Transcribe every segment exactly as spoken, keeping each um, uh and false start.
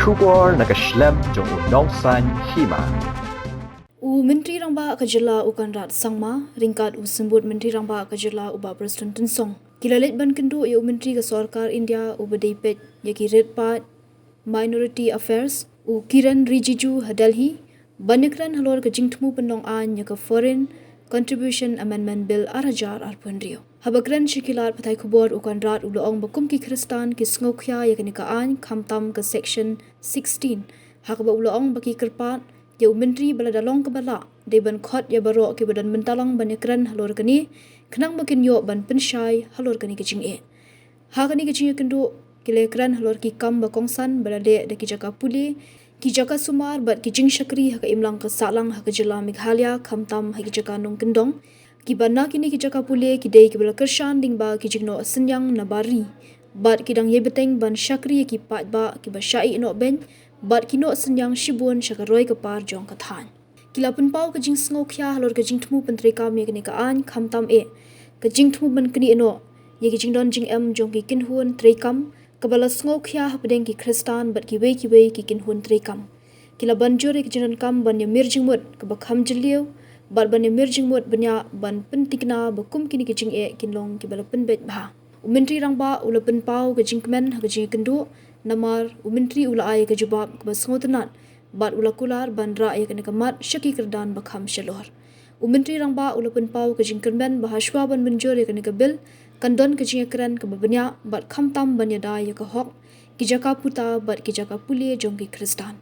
Khubor na ka shlem jong u Nongsaiñ Hima. U Myntri Rangbah ka jylla u Conrad Sangma ryngkat u Symbud Myntri Rangbah ka jylla u Bah Prestone Tynsong ki la leit ban kynduh ïa u Myntri ka sorkar India uba dei peit ïa ki rit paid, Minority Affairs, u Kiren Rijiju ha Delhi ban ïakren halor ka jingthmu pynlong aiñ ïa ka Foreign Contribution Amendment Bill ar hajar arphew hynriew. Haba kren sha ki lad pathai khubor u Conrad u la ong ba kum ki Khristan ki sngewkhia ïa kane ka aiñ khamtam ka Section sixteen, ha kaba u la ong ba ki kyrpad ïa u Myntri ba lada long kaba lah dei ban khot ïa baroh kiba don bynta lang ban ïakren halor kane khnang ba kin ïoh ban pynshai halor kane ka jingeh. Ha kane ka jingïakynduh ki la ïakren halor ki kam ba kongsan ba la leh da ki jaka pule, ki jaka sumar bad ki jingshakri ha ka imlang ka sahlang ha ka jylla Meghalaya khamtam ha ki jaka nongkyndong, kiba na kine ki jaka pule ki dei kiba la kyrshan lyngba ki jingnoh synñiang na bar ri bad ki dang ïai bteng ban shakri ïa ki paidbah kiba shah ïehnoh beiñ bad ki noh synñiang shibun sha ka roi ka par jong ka thaiñ. Ki la pynpaw ka jingsngewkhia halor ka jingthmu pyntreikam ïa kane ka aiñ khamtam eh ka jingthmu ban knieh noh ïa ki jingdon jingem jong ki kynhun treikam kaba la sngewkhia hapdeng ki Khristan bad kiwei kiwei ki kynhun treikam. Ki la ban jur ïa ka jingdonkam ban ïamir jingmut kaba kham jylliew bad ban ïamir jingmut bniah ban pyntikna ba kum kine ki jingeh kin long kiba la pynbeit bha. U Myntri Rangbah u la pynpaw ka jingkmen ha ka jingïakynduh namar u Myntri u la ai ka jubab kaba sngewtynnat bad u la kular ban rah ïa kane ka mat sha ki kyrdan ba kham shalor. U Myntri Rangbah u la pynpaw ka jingkyrmen ba hashwa ban mynjur ïa kane ka bill kan don ka jingïakren kaba bniah bad khamtam ban ïada ïa ka hok ki jaka puta bad ki jaka pule jong ki Khristan.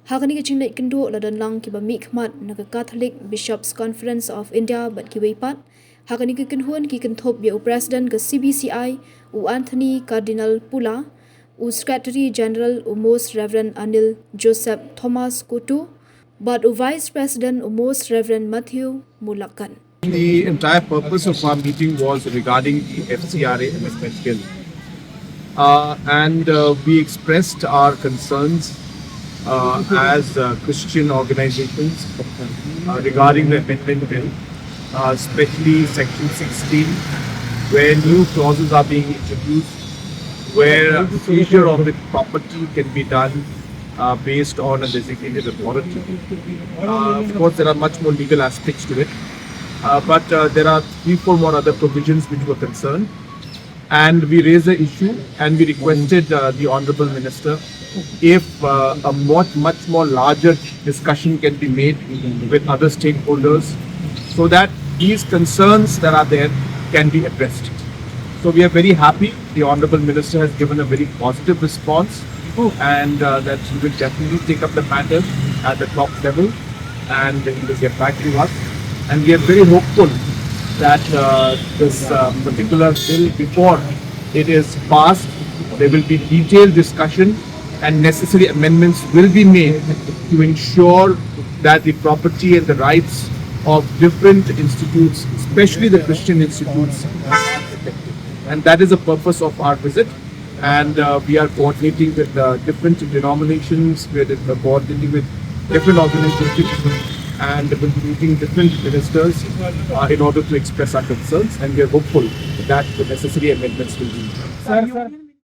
Ha kane ka jingleit kynduh la don lang kiba mihkhmat na ka Catholic Bishops Conference of India bad kiwei pat. Ha kane ka kynhun ki kynthup ïa u President ka C B C I u Anthony Cardinal Pula, u Secretary General u Most Reverend Anil Joseph Thomas Kotu bad u Vice President u Most Reverend Matthew Mulakan. The entire purpose of our meeting was regarding the F C R A amendment bill. Uh, and uh, we expressed our concerns uh, as uh, Christian organizations uh, regarding the amendment bill, uh, especially Section sixteen, where new clauses are being introduced, where seizure of the property can be done uh, based on a designated authority. Uh, of course, there are much more legal aspects to it, uh, but uh, there are three, four more other provisions which were concerned. And we raised the issue and we requested uh, the Honorable Minister if uh, a much, much more larger discussion can be made with other stakeholders so that these concerns that are there can be addressed. So we are very happy. The Honorable Minister has given a very positive response and uh, that he will definitely take up the matter at the top level and he will get back to us. And we are very hopeful that uh, this uh, particular bill, before it is passed, there will be detailed discussion and necessary amendments will be made to ensure that the property and the rights of different institutes, especially the Christian institutes, are protected. And that is the purpose of our visit. And uh, we are coordinating with uh, different denominations, we are uh, coordinating with different organizations, and we'll be meeting different ministers uh, in order to express our concerns. And we are hopeful that the necessary amendments will be made.